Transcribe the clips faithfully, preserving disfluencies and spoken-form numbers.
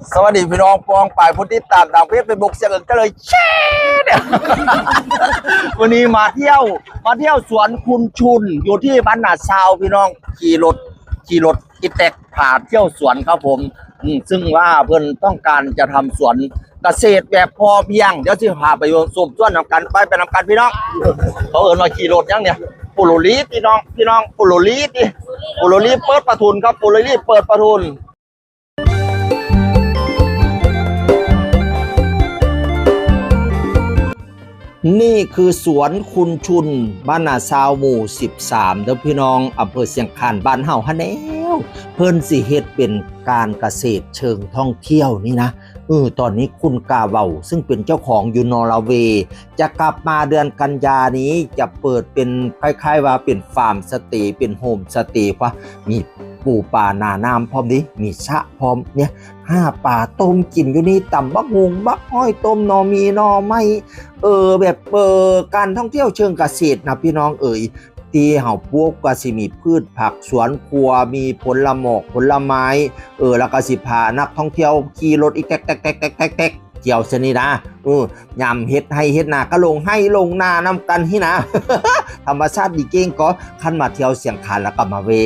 สวัสดีพี่น้องปองปายผู้ติดตามทางเพจเฟซบุ๊กเสียงเอิงก็เลยแชร์เนี่ย วันนี้มาเที่ยวมาเที่ยวสวนคุณชุนอยู่ที่บ้านนาซาวพี่น้องขี่รถขี่รถอีแต็กพาเที่ยวสวนครับผมอืมซึ่งว่าเพิ่นต้องการจะทำสวนเกษตรแบบพอเพียงเดี๋ยวสิพาไปชมสวนนำกันไปไปนำกันพี่น้องเขาเอิ้นว่าขี่รถยังเนี่ยปูโรลีพี่น้องพี่น้องปูโรลีดิปูโรลีเปิดประทุนครับปูโรลีเปิดประทุน นี่คือสวนคุณชุนบ้านนาซาวหมู่สิบสามเด้อพี่น้องอำเภอเสียงคานบ้านเฮาหั้นแหล้วเพิ่นสิเฮ็ดเป็นการเกษตรเชิงท่องเที่ยวนี่นะเออตอนนี้คุณกาเวาซึ่งเป็นเจ้าของอยู่นอร์เวย์จะกลับมาเดือนกันยานี้จะเปิดเป็นคล้ายๆว่าเป็นฟาร์มสเตย์เป็นโฮมสเตย์เพราะมีปูปลานาน้ำพร้อมดิมีสระพร้อมเนี่ย หาปลาต้มกินอยู่นี่ตำบักหุงบักอ้อยต้มหน่อมีหน่อไม้เออแบบเออการท่องเที่ยวเชิงเกษตรนะพี่น้องเอ๋ยที่เฮาปลูกก็สิมีพืชผักสวนครัวมีผลหมากผลไม้เออแล้วก็สิพานักท่องเที่ยวขี่รถอีแต๊กแต๊กแต๊กแต๊กแต๊กแต๊กเที่ยวซะนี่นะเออยามเฮ็ดไฮ่เฮ็ดนาก็ลงไฮ่ลงนานำกันนี่นะ ธรรมชาติดีเก่งก็คันมาเที่ยวเสียงคานแล้วก็มาแวะ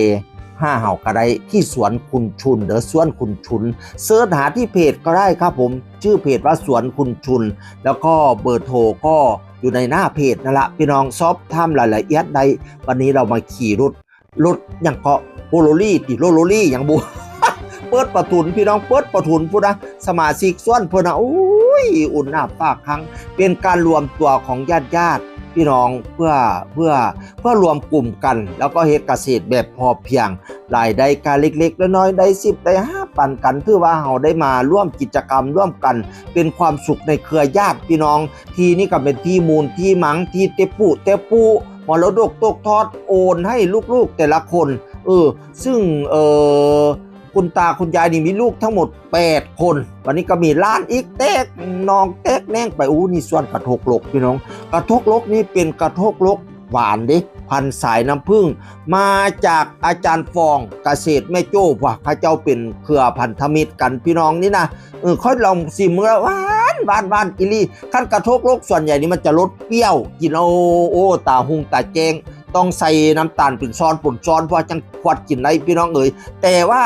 หาเฮาก็ได้ที่สวนคุณชุนเด้อสวนคุณชุนเสิร์ชหาที่เพจก็ได้ครับผมชื่อเพจว่าสวนคุณชุนแล้วก็เบอร์โทรก็อยู่ในหน้าเพจนั่นละพี่น้องสอบถามรายละเอียดได้วันนี้เรามาขี่รถรถหยังเกาะโปโลลี่ติโลโลลี่หยังบุ เปิดประทุนพี่น้องเปิดประทุนพุ้นนะสมาชิกสวนพุ้นนะโอ้ยอุ่นหน้าปากครั้งเป็นการรวมตัวของญาติญาติพี่น้องเพื่อเพื่อเพื่อรวมกลุ่มกันแล้วก็เฮ็ดเกษตรแบบพอเพียง รายได้ก็เล็กๆน้อยๆได้สิบได้ห้าปันกันถือว่าเฮาได้มาร่วมกิจกรรมร่วมกันเป็นความสุขในเครือญาติพี่น้องที่นี่ก็เป็นที่มูลที่มังที่เตปูเตปูมรดกตกทอดโอนให้ลูกๆแต่ละคนเออซึ่งเออคุณตาคุณยายนี่มีลูกทั้งหมดแปดคนวันนี้ก็มีหลานอีกแตกน้องแตกแน่งไปอู้นี่สวนกระทกลกพี่น้องกระทกลกนี่เป็นกระทกลก หวานเด้พันธุ์สายน้ำผึ้งมาจากอาจารย์ฟองเกษตรแม่โจ้ว่ะเขาเจ้าเป็นเครือพันธมิตรกันพี่น้องนี่นะเออค่อยลองซิมเมื่อหวานหวานหวานอีหลีคันกระทกลกส่วนใหญ่นี่มันจะรสเปรี้ยวกินเอาโอ้ตาหุงตาแจ้งต้องใส่น้ำตาลเป็นซ้อนปนซ้อนเพราะจั่งควัดกินได้พี่น้องเอ๋ยแต่ว่า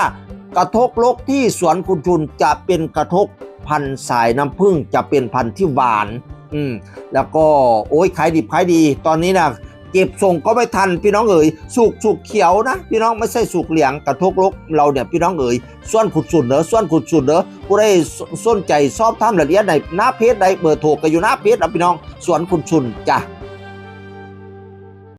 กระทกลกที่สวนคุณชุนจะเป็นกระทกพันธุ์สายน้ำผึ้งจะเป็นพันธุ์ที่หวานอืมแล้วก็โอ้ยขายดิบขายดีตอนนี้นะ เก็บส่งก็ไม่ทันพี่น้องเอ๋ยสุกสุกเขียวนะพี่น้องไม่ใช่สุกเหลืองกระทกลกเราเนี่ยพี่น้องเอ๋ยสวนคุณชุนเด้อสวนคุณชุนเด้อผู้ใดสสนใจสอบถามรายละเอียดในหน้าเพจใดเบอร์โทรก็อยู่หน้าเพจนะพี่น้องสวนคุณชุนจ้ะ